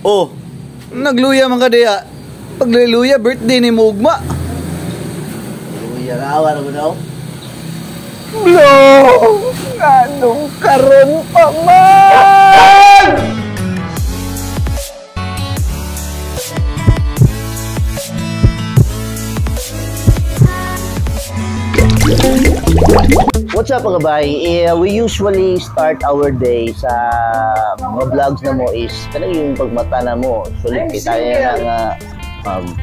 Oh, nagluya man ka diya. Pagluya, birthday ni mo ugma. Luya rawa na daw. Blo, nganong karon pa man? What's up, mga bay? We usually start our day sa mga vlogs na mo is kanang yung pagmata na mo. Sulit kita na nga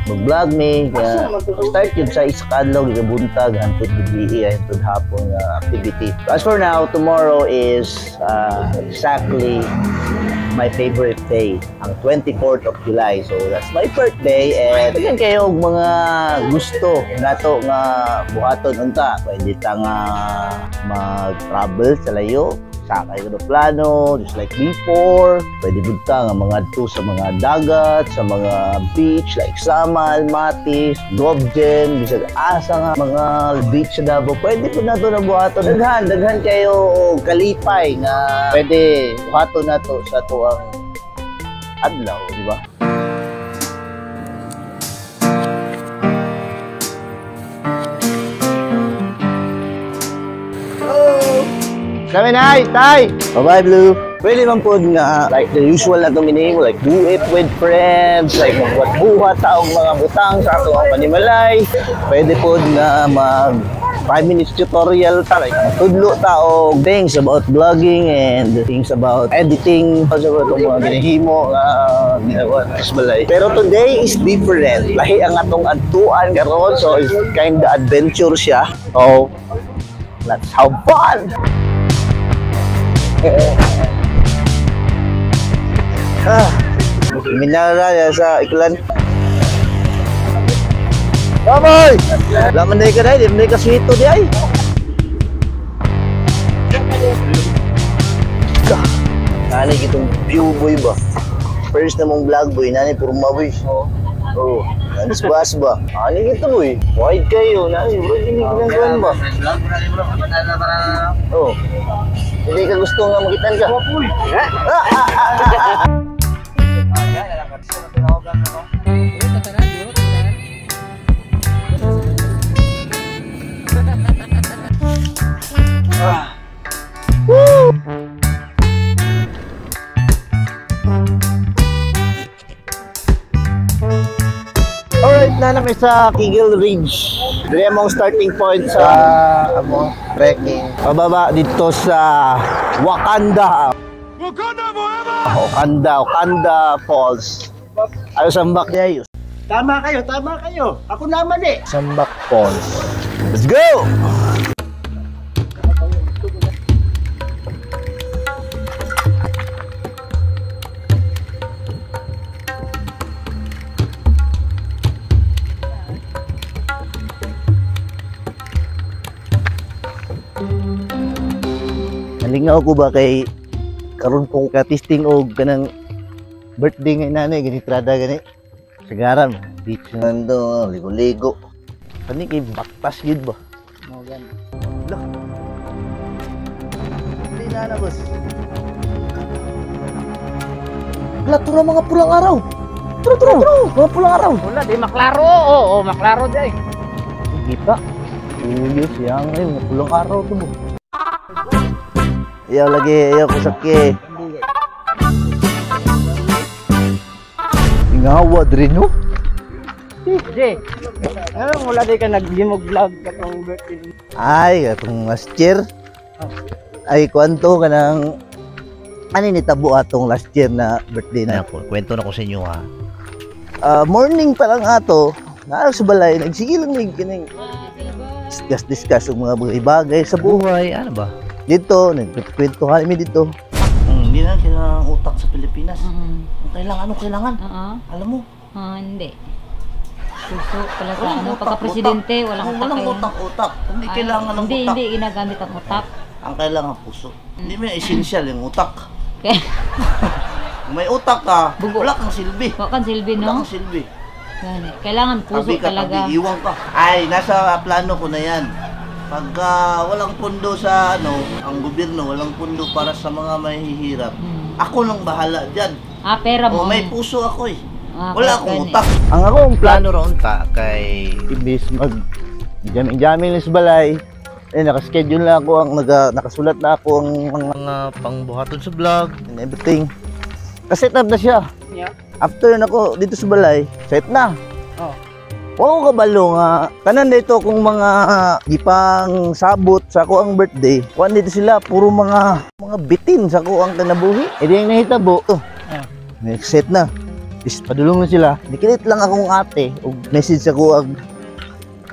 mag-vlog me. Start yun sa iskadlaw, gibuntag, hantod gabi, hantod hapon nga activity. As for now, tomorrow is exactly my favorite day, ang 24th of July. So that's my birthday, and daghan kayo og mga gusto nato nga buhaton unta. Pwede ta nga mag-travel sa layo, sakay eroplano, just like before. Pwede pud ta nga mangadto sa mga dagat, sa mga beach like Samal, Matis, Gobjen, bisag asa nga mga beach sa Davao. Pwede pud nato na buhaton. Daghan, daghan kayo og kalipay nga pwede buhaton nato sa tuang adlaw, di ba? Kami na, tay! Bye-bye, Blue! Pwede man po nga, like the usual na itong hinihimo, like do it with friends, like magbuhat-buhat taong mga butang sa atong ang panimalay. Pwede po nga mag 5 minutes tutorial ta, like matudlo ta og things about vlogging and things about editing, sa itong mga ginahimo nga ginawa sa balay. Pero today is different. Lahi ang atong adtuan karon, so it's kinda adventure siya. So, let's have fun! Ah, minara sa iklan. Baboy! Wala man ka dahil, di man ka sweet to di ay. Nani kitong view boy ba? First na mong vlog boy, nani purma boy. Oo. Nani bas ba? Ani kito boy. Wide kayo, nani bro, hindi ginagawan ba? Oo. Hindi ka gusto nga makitan ka. Woo! Alright, na kami sa Kegel Ridge. Dili among starting point sa among trekking. Pababa dito sa Wakanda. Wakanda forever! Wakanda, Wakanda Falls. Ayo sambak niya. Tama kayo, tama kayo. Ako naman eh. Sambak Falls. Let's go! Nalingaw ko ba kay karon ko ka-testing og kanang birthday nga nanay gani trada gani. Sagaran beach nando ligo-ligo. Kani kay baktas gid ba? Mo gani. Lah. Di na na boss. Lah tura mga pulang araw. Turo turo. Mga pulang araw. Wala di maklaro. Oo, maklaro di. Kita. Uyo siyang ay mga pulang araw to mo. Ayaw lagi, ayaw ko sakit. Ingawa diri no? Di. Ano wala di ka naglimog vlog katong birthday. Ay, katong last year. Ay, kwanto ka ng ano ni tabo atong last year na birthday na ako. Kwento na ko sa inyo ha. Morning pa lang ato, naa sa balay, nagsige lang mig kining discuss ang mga bagay sa buhay, ano ba? Dito, nagkwento kami dito. Hindi na kailangan utak sa Pilipinas. Ang kailangan, anong kailangan? Alam mo? Hindi. Puso pala sa ano, pagka-presidente, walang utak. Walang utak-utak. Hindi kailangan ng utak. Hindi ginagamit ang utak. Ang kailangan puso. Hindi mo essential yung utak. Kung may utak ka, wala kang silbi. Wala kang silbi, no? Wala kang silbi. Kailangan puso tabi ka, talaga. Tabi, iwan ka. Ay, nasa plano ko na yan. Pagka walang pundo sa ano, ang gobyerno walang pundo para sa mga mahihirap. Ako nang bahala diyan. Ah, pera mo. Oh, may puso ako eh. Ah, wala akong utak. Ang akong plano raon ta kay imbis mag jamming-jamming sa balay, eh nakaschedule na ako ang nakasulat na ako ang mga pangbuhaton sa vlog and everything. Kaset up na siya. Yeah. After nako dito sa balay, set na. Oh. Wa ko kabalo nga tanan dito kung mga gipang sabot sa ako ang birthday. Kuan dito sila puro mga bitin sa ako ang kinabuhi. E di ang nahitabo. Oh. Next set na. Is padulong na sila. Nikilit lang akong ate og message ako ang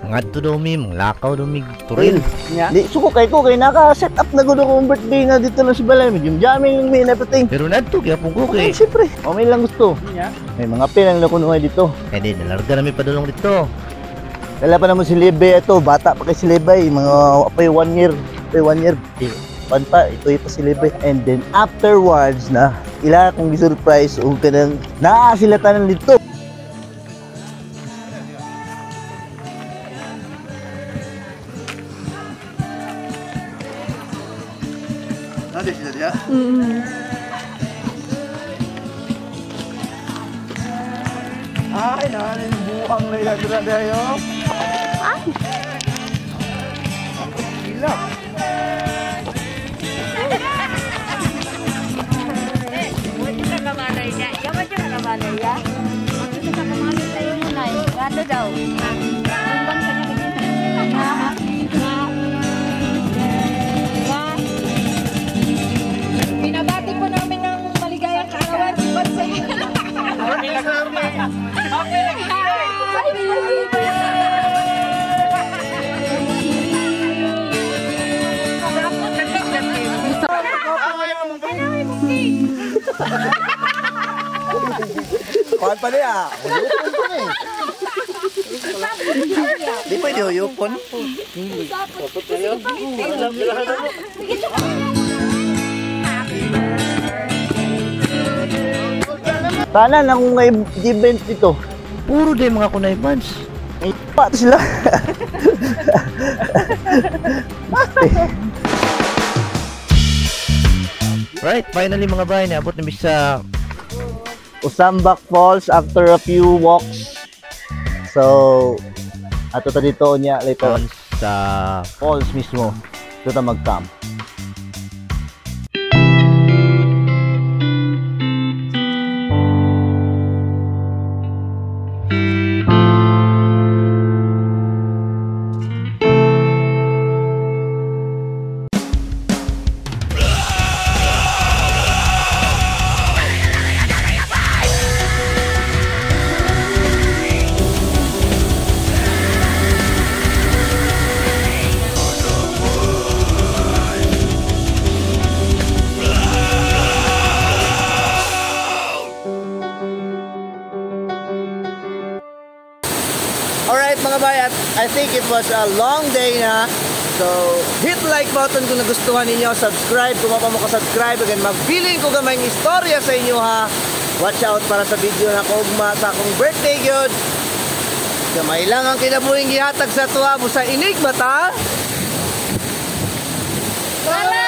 ngadto daw mi, manglakaw daw mi turil. Yeah. Di suko kay ko kay naka set up na gud akong birthday nga dito lang sa balay. Medyo jamming lang mi and everything. Pero nadto gyapon ko Okay, kay siyempre. Okay lang gusto. Yeah. May mga pin ang nakunuhay dito. eh di nalarga na mi padulong dito. Dala pa naman si Lebe ito, bata pa kay si Lebe, mga pa 1 year, pa 1 year. Pan pa, ito pa si Lebe. And then afterwards na, ila akong gi-surprise og kanang naa sila tanan dito. Nade sila diya? Ay, nanin buang na ilagura dayo. Ay! Binabati po namin ng maligayang kaarawan. Ba't sa inyo? Kuan pa niya. Huyupon pa ni. Di pwede huyupon. Tanan akong ngay event dito. Puro day mga kunay fans. Ay, pa sila. Right, finally mga bay, naabot na mi sa Usambak Falls after a few walks. So, ato ta dito niya later on sa falls mismo. Dito ta mag-camp. Alright mga bayat, I think it was a long day na. So, hit like button kung nagustuhan ninyo, subscribe kung pa mo ka-subscribe. Again, magbiling ko gamay ng istorya sa inyo ha. Watch out para sa video na kogma sa akong birthday gyud. Gamay lang ang kinabuhing gihatag sa tuwa mo sa enigma ta. Tara!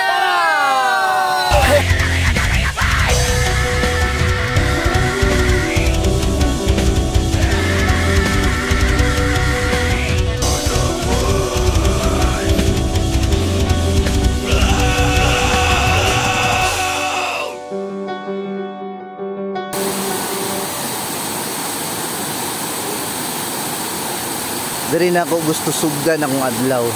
Diri na ako gusto sugdan akong adlaw.